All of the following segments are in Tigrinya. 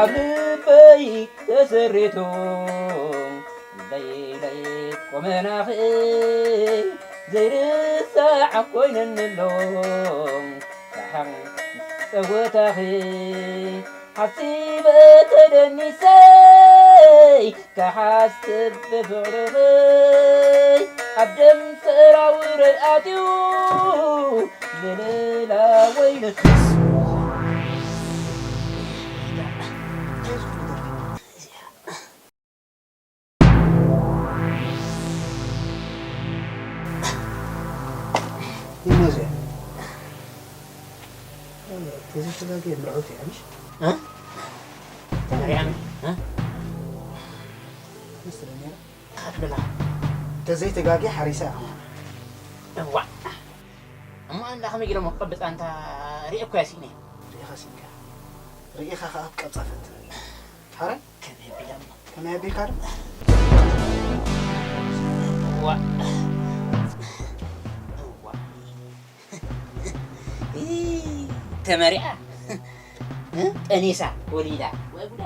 ኣብ ልበይ ተሰሪቱ ለይለይ ቁመናኺ ዘይርሳዕ ኮይነኒ ኣሎ። ደሓን ጸወታኺ ሓሲበ ተደኒሰይ ክሓስብ ብፍቕርኺ ኣብ ደም ሰራውረይ ኣትዩ ምልላ ወይንስ ይሞዜ ተዘተጋገ ምርዑት እያ ምሽ እ? ተመሪዓም እ? መስለኛ ካትብላ ተዘይተጋገ ሓሪሳ እያ እዋ እሞ ኣንዳ ከመይ ኢሎም ክቐብፃ እንታ ሪኤ እኮ ያሲእነ ርኢኻ ሲንካ ርኢኻ ከዓ ክትቀብፃ ፈትን ሓረ ከመይ ቢላ እሞ ከመይ ኣቢልካ ዶ እዋ እዋ ተመሪዓ ጠኒሳ ወሊዳ ወይ ጉዳ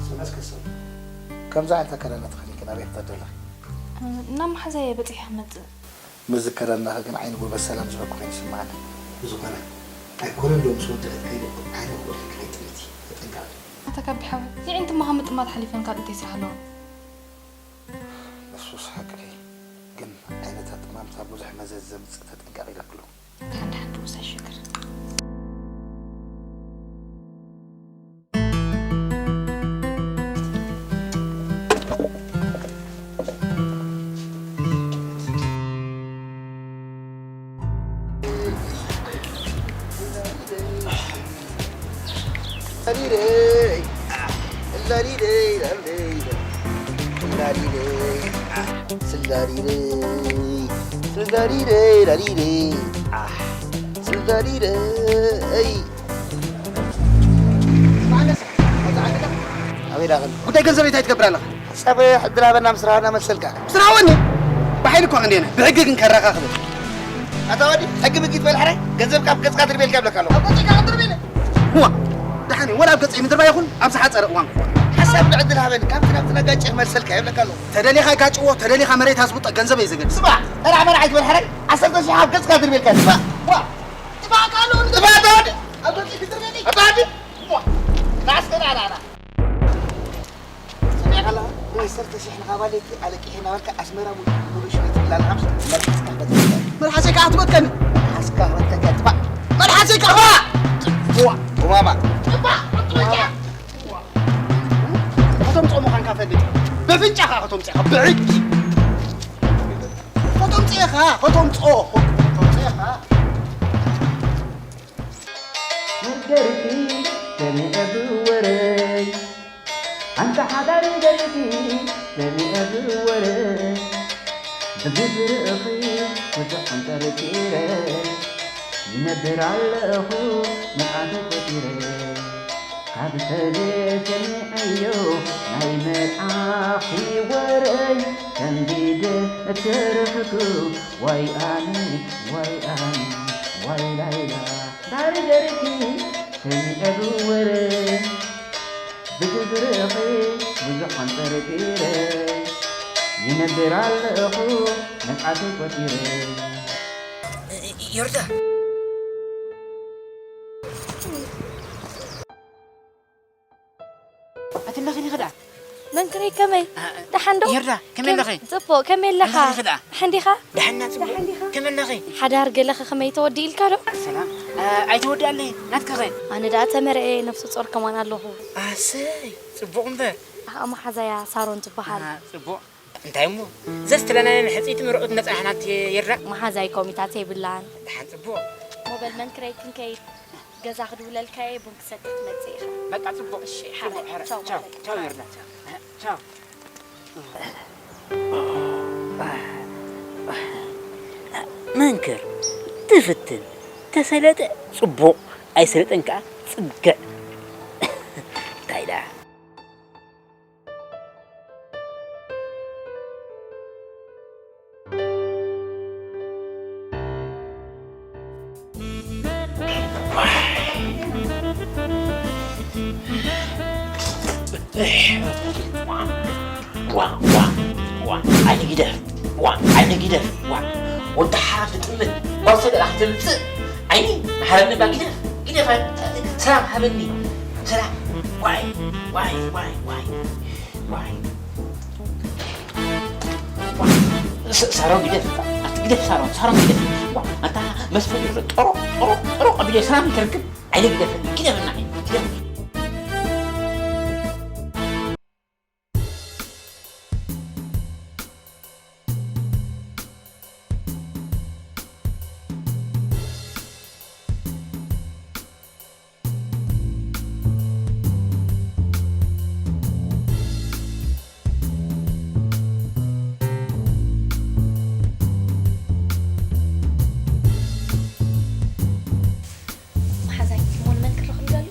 ስመስክሰ ከምዚ ዓይነት ኣከዳድና ተኸዲንኪ ናበይ ክትኸዲ ኣለኺ? ናብ መሓዛየ በፂሐ ክመፅእ። ምስ ዝከዳድናኺ ግን ዓይኒ ጎበዝ ሰላም ዝበኩ ኮይኑ ይስምዓኒ። ብዝኾነ ኣይኮነን ዶ ምስ ወዲ ክትከይዲ ዓይኒ ክወድለኪ ከይጥምቲ ተጠንቀቒ። ኣታ ካቢ ሓወይ የዒንቲ እሞ ካብ ምጥማት ሓሊፈን ካልእ እንታይ ስራሕ ኣለዎ? ንሱስ ሓቅኺ ግን ዓይነት ኣጠማምታ ብዙሕ መዘዝ ዘምፅእ ተጠንቀቒ ኢለኪ ኣለኹ። ደሓን ደሓን ርኡስ ኣይሸገር። ኣበይ ዳኸል ጉዳይ ገንዘብ እንታይ ትገብር ኣለኻ? ጸብሕ ዕድል ሃበና ምስ ረሃብና መልሰልካ። ስራወኒ ብሓይሊ እኳ ክንደየና ብሕጊ ግን ከረኻኽበ ኣታ ወዲ ሕጊ ብጊት በል ሕራይ ገንዘብ ካብ ገጽካ ድርቤልካ ይብለካ ኣለኹ። ኣብ ገጽካ ክትድርቤለ እዋ ደሓን እዩ ወላ ኣብ ገጽ ምድርባ ይኹን ኣብ ዝሓጸረ እዋን ክኾን ሓሳብ ንዕድል ሃበኒ ካብቲ ናብቲ ነጋጭ ክመልሰልካ ይብለካ ኣለኹ። ተደሊኻ ጋጭዎ ተደሊኻ መሬት ኣዝቡጠ ገንዘብ እየ ዘገድስ። ስማዕ መራሕ መራሕ ኣይትበል ሕራይ ዓሰርተ ሽሕ ኣብ ገጽካ ድርቤልካ ስማዕ ዋ ጥፋእ ካሉ ጥፋእ ኣታ ወዲ ኣብ ገጽ ክትድርቤሊ ኣታ ወዲ ዋ ናስከ ናናና ሰሚዕካ ኣለኻ? ዓሰርተ ሽሕ ንኻባሌቲ ኣለቂሐ እናበልካ ኣስመራ ሙሉ ሙሉ ሽወት ትብላላ ሓምሳ መልሓስካ ክበትከካ እዩ። መልሓሰይ ከዓ ትበትከኒ። መልሓስካ ክበትከካ እዩ። ጥፋእ። መልሓሰይ ከዓ ጥፋእ። ዋ፣ ጉማማ። ጥፋእ፣ ኣጥበቃ። ከተምፅኦ ምዃንካ ፈልጥ። በፍንጫኻ ከተምፅኦ ኢኻ፣ ብዕቂ። ከተምፅኦ ኢኻ፣ ከተምፅኦ። ከተምፅኦ ኢኻ። መርገርኪ ሰሚዐ ብወረይ ኣንታ ሓዳሪ ገርኪ ሰሚዐ ብወረይ ብግብርኺ ብዙሕ ኣንጠርጢረ ይነብር ኣለኹ መርዓኺ ቆጺረ ካብ ሰበይ ሰሚዐዮ ናይ መርዓኺ ወረይ ሰንቢደ እተረፍኩ ዋይ ኣነ ዋይ ኣነ ዋይ ላይላ ዳርገርኪ ሰሚዐ ብወረ ብግብርኺ ብዙሕ ኣንጠርጢረ ይነብር ኣለኹ መጽዓተይ ቆጺረ። ዮርዳ ኣትለኺ ዲኺ ደኣ? መንክረይ ከመይ? ደሓን ዶ? የርዳ፣ ከመይ ኣለኺ? ጽቡቕ፣ ከመይ ኣለኻ? ኣለኺ ደኣ? ደሓን ዲኻ? ደሓና ጽቡቕ። ደሓን ዲኻ? ከመይ ኣለኺ? ሓዳር ገለኸ ከመይ ተወዲእልካ ዶ? ሰላም። ኣይተወድኣለይ፣ ናትኪኸ? ኣነ ደኣ ተመርዐ፣ ነፍሰ ጾር ከማን ኣለኹ። ኣሰይ፣ ጽቡቕ እምበር። ኣኣ፣ መሓዛያ ሳሮን ትበሃል። ኣሃ፣ ጽቡቕ። እንታይ እሞ ዘስትለናየን ሕጽይቲ ምርዑት ነጻ ሓናት የርዳ። መሓዛይ ኮሚታት የብላን። ደሓን ጽቡቕ። በል መንክረይ ክንከይድ፣ ገዛ ክድውለልካ እየ፣ ቡን ክሰቲ ክትመጽእ ኢኻ። በቃ ጽቡቕ። እሺ፣ ጽቡቕ፣ ሓራይ። ሕረ። ቻው ቻው፣ ማለት ቻው፣ ይርዳ። ቻው። መንክር፣ ትፍትን፣ ተሰለጠ ጽቡቕ፣ ኣይሰለጠን ከኣ ጽግዕ። እንታይ ደኣ? ዋ፣ ዋ፣ ዋ፣ ዓይኒ ግደፍ፣ ዋ፣ ዓይኒ ግደፍ፣ ዋ። ወዲ ሓራም ትጥምት፣ ጓል ሰገራ ክትምጽእ፣ ዓይኒ መሓረኒ እባ ግደፍ፣ ግደፍ፣ ሰላም ሃበኒ፣ ሰላም። ዋይ፣ ዋይ፣ ዋይ፣ ዋይ፣ ዋይ። ሳ-፣ ሳሮን ግደፍ፣ ኣቲ ግደፍ ሳሮን፣ ሳሮን ግደፍ። ዋ፣ ኣንታ መስፍን ይብሎ፣ ጦሮ፣ ጦሮ፣ ጦሮ ቀቢለ ሰላም ይተርክብ። ዓይኒ ግደፈኒ፣ ግደፈና፣ ግደፈኒ። መሓዛይ፣ እሞ ንመን ክረኽብ ደልዩ?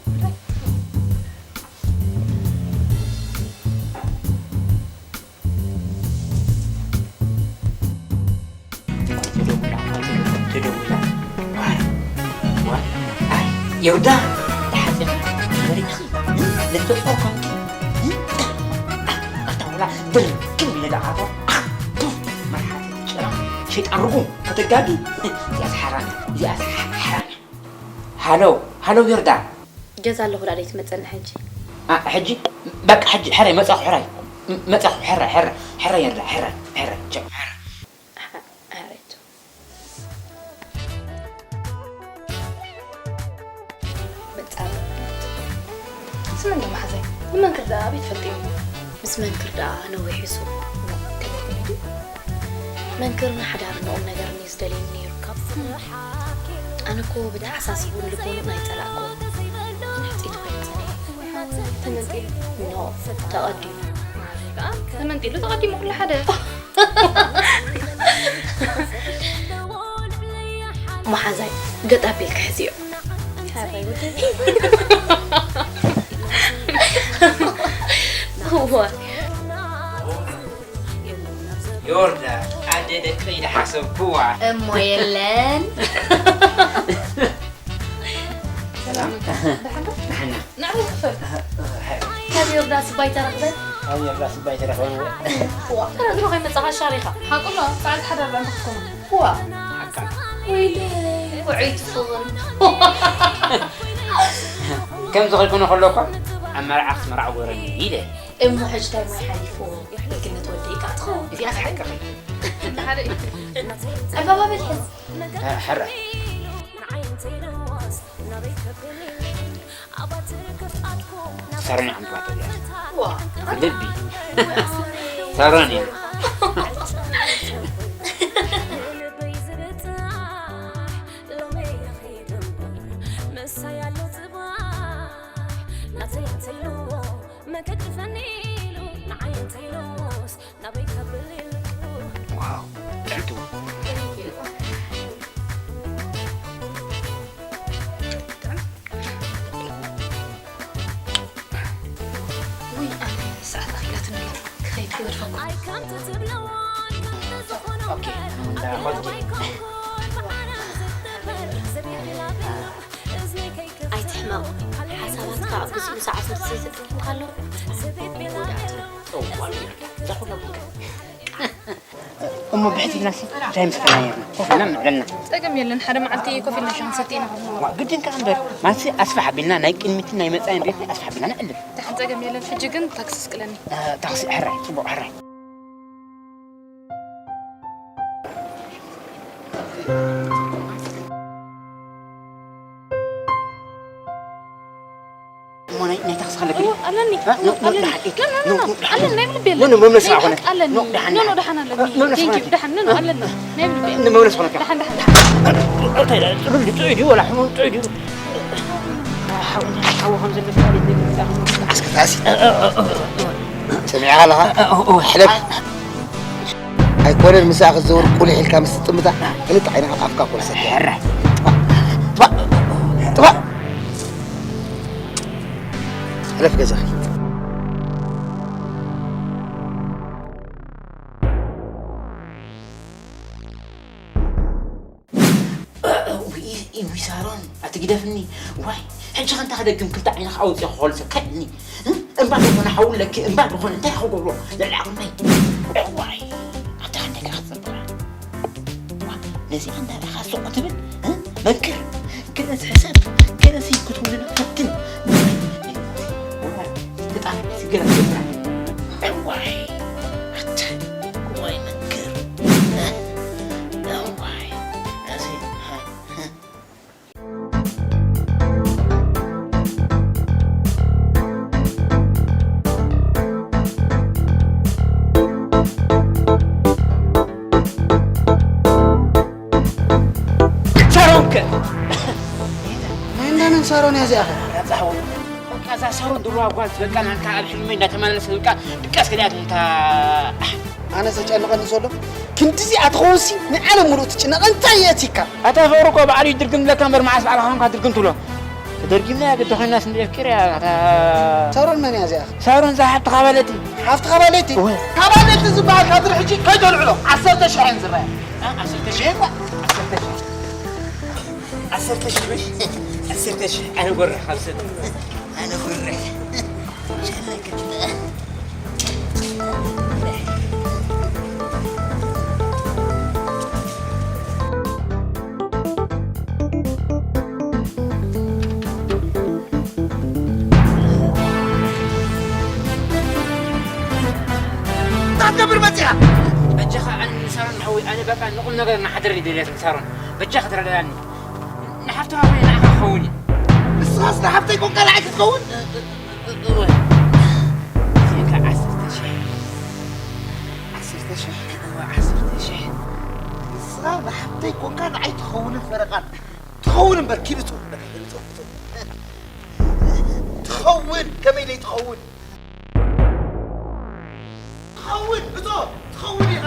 ተደውላ፣ ተደውላ። ዋይ፣ ዋይ፣ ኣይ፣ ዮርዳ፣ ተሓጺኻ፣ በሪኽኺ፣ ለፍለፍ ኮንኪ፣ ኣታ ወላ ድርግም ኢለ ደኣ፣ መርሓቲ ጭራ፣ ሸይጣን ርጉም፣ ከተጋጊ፣ እዚኣስ ሓራን፣ እዚኣስ ሓራን። ሃሎ፣ ሃሎ ዮርዳ። ገዛ ኣለኹ፣ ደኣ ደይትመጸኒ ሕጂ? ኣ፣ ሕጂ? በቃ ሕጂ፣ ሕራይ መጻኹ፣ ሕራይ። ም-፣ መጻኹ፣ ሕራይ፣ ሕራይ፣ ሕራይ ዮርዳ፣ ሕራይ፣ ሕራይ፣ ቻው፣ ሕራይ። ሓ-፣ ሓረይቶ። መጻ-፣ ስመን ዶ መሓዛይ? ንመንክር ደኣ ኣበይ ትፈልጥዮ? ምስ መንክር ደኣ ነዊሕ እዩ። ከመይ ከመይ ድዩ? መንክር ንሓዳርን ንቁም ነገርን እዩ ዝደልየኒ ነይሩ። ኣነ እኮ ብተሓሳሲቡን ልቦኑን ኣይጸላእኩዎን። ንሕጽይቲ ኮይኑ ጸኒሐ። ተመንጢሉ? ኖ፣ ተቐዲሙ። ተመንጢሉ ተቐዲሙ ኩሉ ሓደ። መሓዛይ፣ ገጥ ኣቢልኪ ሕዝዮ። ሓራይ ወደይ። እዋ። ዮርዳ፣ ኣደ ደቀይ ደሓሰብኩዋ። እሞ የለን። ሰላም። ደሓን ዶ? ደሓን ኢና። ንዕኡ ክፈል። ካብ ዮርዳስ እባ ኣይተረኽበን? ካብ ዮርዳስ እባ ኣይተረኽበን ወይ? እዋ፣ ተረግሮ ከይመጻኻ ሻሪኻ። ሓቁ ኣሎ፣ በዓል ሓዳር ደኣ እንተኽትኮኑ። እዋ። ሓቃ። ወይለይ፣ ውዑይ ትኸውን። ከምዚ ከይኮነ ከሎ እኳ ኣብ መርዓ ክትመርዓው ገረኒ ኢለ። እሞ ሕጂ እንታይ ማይ ሓሊፍዎ? ደግነት ወደይ ከኣ ትኸውን። እዚኣስ ሓቅኺ። ሓደ እዩ። ዕምባባ በል ሕዝ። እ፣ ሕረ። ሰረን ዓምባባ እያ። ዋ። ልቢ። ሰረን እያ። ዋው፣ ጥዕምቲ ቡን። ውይ፣ ኣነ ሰዓት ኣኺላትኒ ኣላ። ክኸይድ ክገድፈኩም። ኦኬ፣ እንዳ ኾልቲ። ኣይትሕመቕ። ሓሳባትካ ኣብ ግዚኡ ሰዓቱ እንተዘይተጠቒምካሉ፣ መወዳእትኡ። እዋ፣ እዛ ኩላ ቡን እሞ ብሕቲ ኢልናሲ እንታይ ምስ በልና ነርና? ኮፍ ኢልና ምዕለልና። ጸገም የለን፣ ሓደ መዓልቲ ኮፍ ኢልና ሻሂ ክንሰቲ ኢና። ዋ፣ ግድን ከኣ እምበር፣ ማለትሲ ኣስፍሕ ኣቢልና ናይ ቅድሚትን ናይ መጻኢን ሬድዮ ኣስፍሕ ኣቢልና ንዕልል። ደሓን ጸገም የለን፣ ሕጂ ግን ታክሲ ስቅለኒ። እ፣ ታክሲ፣ ሕራይ፣ ጽቡቕ፣ ሕራይ። እሞ ናይ፣ ናይ ታክሲ ኣለኒ። ኣለኒ። እ፣ ኖ፣ ኖ፣ ኣለኒ። ደሓን። ኖ፣ ኖ፣ ኖ፣ ኖ፣ ኣለኒ። ኣለኒ። ኖ፣ ኖ፣ መምለስ ናይ ሓቂ ይኾነ። ኣለኒ። ኖ፣ ደሓን፣ ኖ፣ ኖ፣ ደሓን። ደሓን ኣለኒ። ኖ፣ ደሓን፣ ኖ፣ ደሓን። ደሓን፣ ኖ፣ ኖ፣ ኣለኒ። ናይ ብልቢ። ኖ፣ መምለስ ኾነ። ደሓን፣ ደሓን። እንታይ ኢለ? ጥዑይ ድዩ፣ ጥዑይ ድዩ፣ ወላ ሕሙም ጥዑይ ድዩ? ሓው፣ ሓው ከም ዘለካ ይነግር። ኣስከታሲ። እ፣ እ፣ እ፣ እ፣ እ። ሰሚዕካ ኣለኻ? እ፣ እ፣ እ። ሕለፍ። ኣይኮነን ምሳኣ ክትዘውር ቁሊሕ ኢልካ ምስ ትጥምታ ክልተ ዓይንኻ ኣብ ኣፍካ ኮነ ሰትያ። ሕራይ። ጥፋእ፣ ጥፋእ፣ ጥፋእ። ሕለፍ ገዛኺ። ውይ፣ ውይ፣ ሳሮን፣ ኣቲ ግደፍኒ። ዋይ፣ ሕጂ ኸንታ ክደግም ክልተ ዓይንኻ ኣውፂኦ ክኾልሰ ከድኒ። እምባ ዝኾነ ሓውለኪ፣ እምባ ዝኾነ እንታይ ክገብሮ? ልዕሊ ዓቕመይ። ዋይ፣ ኣታ ክንደይ ክትፅብራ። ዋ፣ ነዚኣ እንዳረኻ ሱቕ ትብል፣ እ? መክር፣ ገለ ዝሕሰብ፣ ገለ ዘይክትውልን ፈትን። ዋይ፣ ተጣፊ፣ ገለ ክትብራ። ዋይ፣ ኣታ፣ ዋይ፣ መክር። ዋይ፣ እዚ፣ ሳሮን ከ? ናይ እንዳመን ሳሮን እያ እዚኣ ኸ? በቃ እዛ ሳሮን ድሮ ጓል ትበቃ ናልካ ኣብ ሕልመይ እንዳተመላለሰ በቃ ድቃስ ክልኣት እንታ ኣነ ዘጨንቐኒ ዘሎ ክንድዚኣ ትኸውንሲ ንዓለም ሙሉእ ትጭነቕ እንታይ የእቲካ? ኣታ ፍቕሪ እኮ ባዕሉ እዩ ድርግም ዝብለካ እምበር መዓስ ባዕልኻ ኾንካ ድርግም ትብሎ? ተደርጊምና እያ ግዲ ኮይናስ እንደ ኣፍቂር እያ ኣታ ሳሮን መን እያ እዚኣ? ሳሮን እዛ ሓፍትኻ ባለቲ። ሓፍትኻ ባለቲ? እወ። ካባለቲ ዝበሃል ካድሪ ሕጂ ከይተልዕሎ ዓሰርተ ሽሕ እየን ዝረኣያ። እ፣ ዓሰርተ ሽሕ? እወ። ዓሰርተ ሽሕ። ዓሰርተ ሽሕ በሽ? ዓሰርተ ሽሕ ኣነ ጎርሕ ካብ ሰብ። ኣነ ጎርሕ። እንታይ ትገብር መፂኻ? በጃኻ ኣነ ንሳሮን ንሓወይ ኣነ በቃ ንቁም ነገር ንሓድር ይደልያት ንሳሮን በጃኻ ተረዳዳኒ። ንሓፍትኻ ኮይነ ንዓኻ ክኸውን እዩ። ንስኻስ ንሓፍተይ ኮንካ ንዓይ ክትኸውን? እወ። እዚአካ ዓሰርተ ሽሕ። ዓሰርተ ሽሕ? እወ፣ ዓሰርተ ሽሕ። ንስኻ ንሓፍተይ ኮንካ ንዓይ ትኸውንን ፈረቓን። ትኸውን እምበር ኪድ እቶ። ትኸውን፣ ከመይ ለይ ትኸውን? ትኸውን፣ እቶ፣ ትኸውን ኢኻ።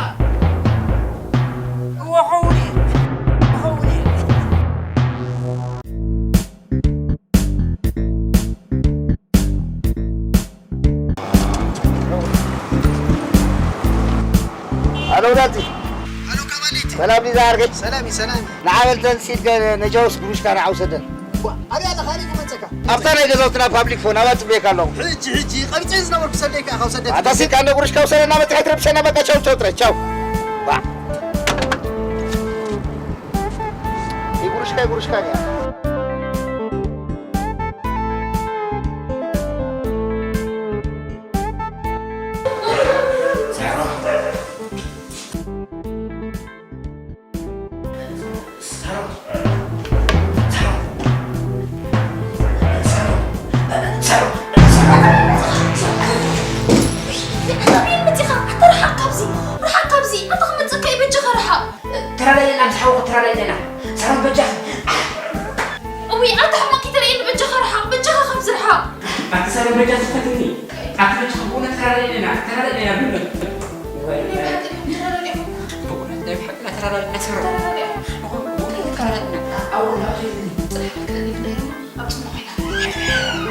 እወ፣ ኸውን እየ። ኸውን እየ። ኣሎ፣ ወዳቲ። ኣሎ፣ ካባሌቲ። ሰላም ዲዛ ዓርከይ? ሰላም እዩ፣ ሰላም እዩ። ንዓበል ተንሲት ገ-፣ ነጃውስ ግሩሽካ ንዓ ውሰደን። ዋ፣ ኣበይ ኣለኻ? ኣበይ ክመጸካ? ኣብታ ናይ ገዛውትና ፓብሊክ ፎን፣ ኣብኣ ጽበየካ ኣለኹ። ሕጂ፣ ሕጂ፣ ቀቢጸ ዝነበርኩ ሰደይ ከኣ ካብ ሰደይ ኣታ ሲካ እንደ ግሩሽካ ውሰደና፣ መጺኻ ትረብሸና፣ በቃ ቻው፣ ቻው፣ ጥራይ፣ ቻው። ዋ። ይጉርሽካ፣ ይጉርሽካ እያ። ሳሮ። ሳሮ። ሳሮ። ሳሮ። ሳሮ። ኣበይ መፂኻ? ኣታ ርሓቕ ካብዚ፣ ርሓቕ ካብዚ። ኣታ ክመፀካ እዩ፣ በጃኻ ርሓቕ። ተራዳኢና ምስ ሓወኹ ተራዳኢና። ሳሮን በጃኺ። እውይ፣ ኣታ ሕማቕ ከይተርእየኒ በጃኻ ርሓቕ፣ በጃኻ ካብዚ ርሓቕ። ኣቲ ሳሮን በጃኺ ፈትኒ። ኣቲ በጃኺ ብእውነት ተራዳኢና፣ ተራዳኢና ብእውነት። ናይ ብሓቂ ዲኹም ተራዳኢኹም? ብእውነት ናይ ብሓቂ ኢና ተራዳኢና ሳሮን። ተራዳኢኹም? ብእውነት ተራዳኢና። ኣብ ወላ ከይኒ። ጽናሕ ክትለኒ ግዳይ ኣብ ጽቡቕ ኮይና።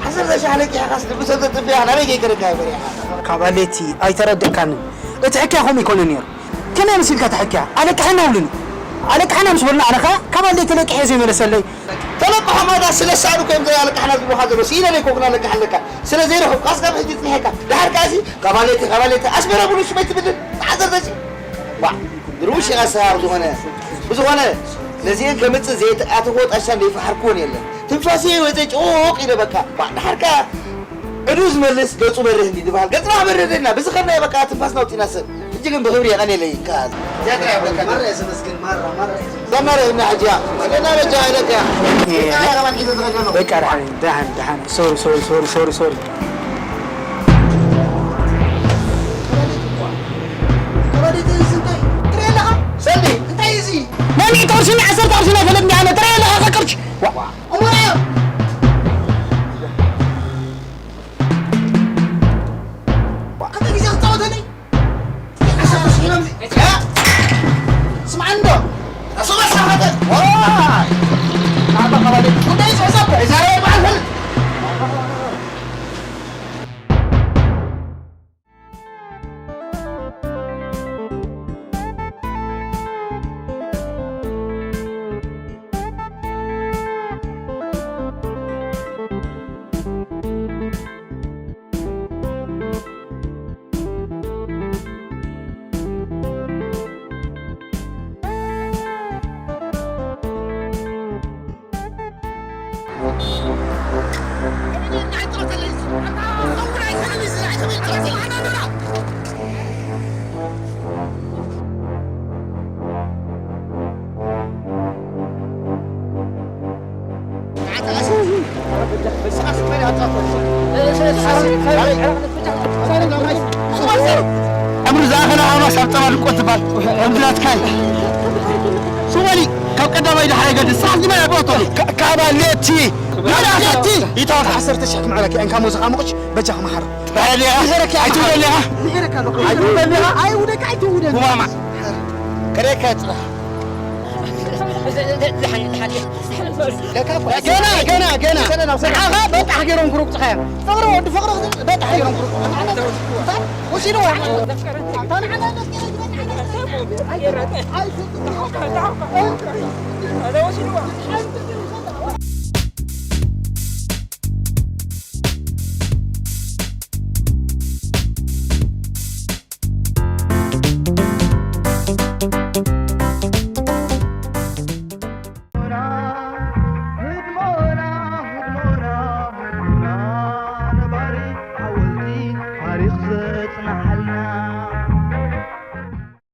ዓሰርተ ሺሕ ኣለቂሕካስ ልቢ ሰብ ተጥፍያ ናበይ ከይከደካ ይበል ኢኻ። ካብ ኣሌቲ ኣይተረድእካንን። እቲ ሕክያ ከምኡ ይኮነ ነይሩ። ከመይ መሲልካ ተሕክያ? ኣለቅሐና ውልኒ። ኣለቅሐና ምስ በልና ኣነ ኸኣ ካብ ኣሌቲ ለቂሐ ዘይመለሰለይ። ተለቅሖ ማዳ ስለ ሳእኑ ኮም ዘይ ኣለቅሐና ዝብሉኻ ዘሎ። ስኢነ ለይ ኮ ክና ኣለቅሐለካ። ስለ ዘይረኸብካስ ካብ ሕጂ ጽኒሐካ። ድሓር ከኣሲ ካብ ኣሌቲ፣ ካብ ኣሌቲ ኣስመራ ብሉ ሽመይ ትብልን። ዓሰርተ ሺሕ። ዋ፣ ድሩሽ ኢኻ ሰሃር ዝኾነ። ብዝኾነ ነዚአን ከምጽእ ዘይተኣተዎ ጣሻ ዘይፈሓርክዎን የለን። ትንፋሰይ ወጸ ጭቕ ኢለ በቃ። ዋ፣ ድሓር ከኣ ዕዱ ዝመልስ ገጹ በርህ እንዲ ዝበሃል። ገጽና ክበርህ ደልና። ብዝኸድናዮ በቃ ትንፋስና ኣውጺእና ሰብ። ሕጂ ግን ብኽብሪ የቐንየለይ ይከኣል። እዚኣ ጥራይ እያ በቃ። ማራ እየ ዘመስግን፣ ማራ፣ ማራ እየ ዘመስግን። ዘመረ እና ሕጂ እያ። ስለና በጃ ኢለካ እያ። እየ። እያ ከማን ሒዘ ዝኸድና ነው። በቃ ደሓን፣ ደሓን፣ ደሓን። ሶሪ፣ ሶሪ፣ ሶሪ፣ ሶሪ፣ ሶሪ። ከበደት እዚ እንታይ? ጥሬ ኣለኻ? ሰልዲ። እንታይ እዚ? ናይ ሚእቲ ቅርሺ፣ ናይ ዓሰርተ ቅርሺ ናይ ፈለጥ እንዲያ ኣነ ጥሬ ኣለኻ ከቅርሽ። ዋ። እሞ ራዮ። ክልተ ግዜ ክጻወተኒ? ዓሰርተ ሺሕ ኢሎም ዚ-፣ ያ! ስምዓኒ ዶ? እሱ መሳኸጠ። ዋይ! ናባ ከባቢ ጉዳይ ዝሕሰብ። ዛሬ በዓል ፈልጥ። ዕምሪ ዝኣኸለ ሃማስ ኣብ ጸባ ድቆ ትባል። ከምዚ ናትካ እዩ። ሱቕ በሊ፣ ካብ ቀዳማይ ዳሕራይ ገድል ስራሕ ዝመያ ቦቶ። ካ-፣ ካባ ሌቲ። ወላ ሌቲ። ይታወቅ። ዓሰርተ ሺሕ ክምዕረክ፣ እንካ ሞዝኻ ምቑሽ፣ በጃ ክመሓር። ትበሃል ዲኻ? ይዘረክ። ኣይትውደል ዲኻ? ይዘረክ ኣለኹ። ኣይትውደል ዲኻ? ኣይውደቅ፣ ኣይትውደል። ጉማማ። ከደካ ጽናሕ። ደሓን፣ ደሓን፣ ደሓን። ገና፣ ገና፣ ገና። ንዓኻ በጣሕ ገይሮም ክረግጹኻ እዮም። ፍቕሪ፣ ወዲ ፍቕሪ፣ በጣሕ ገይሮም ክረግጹኻ። ወሲድዎ።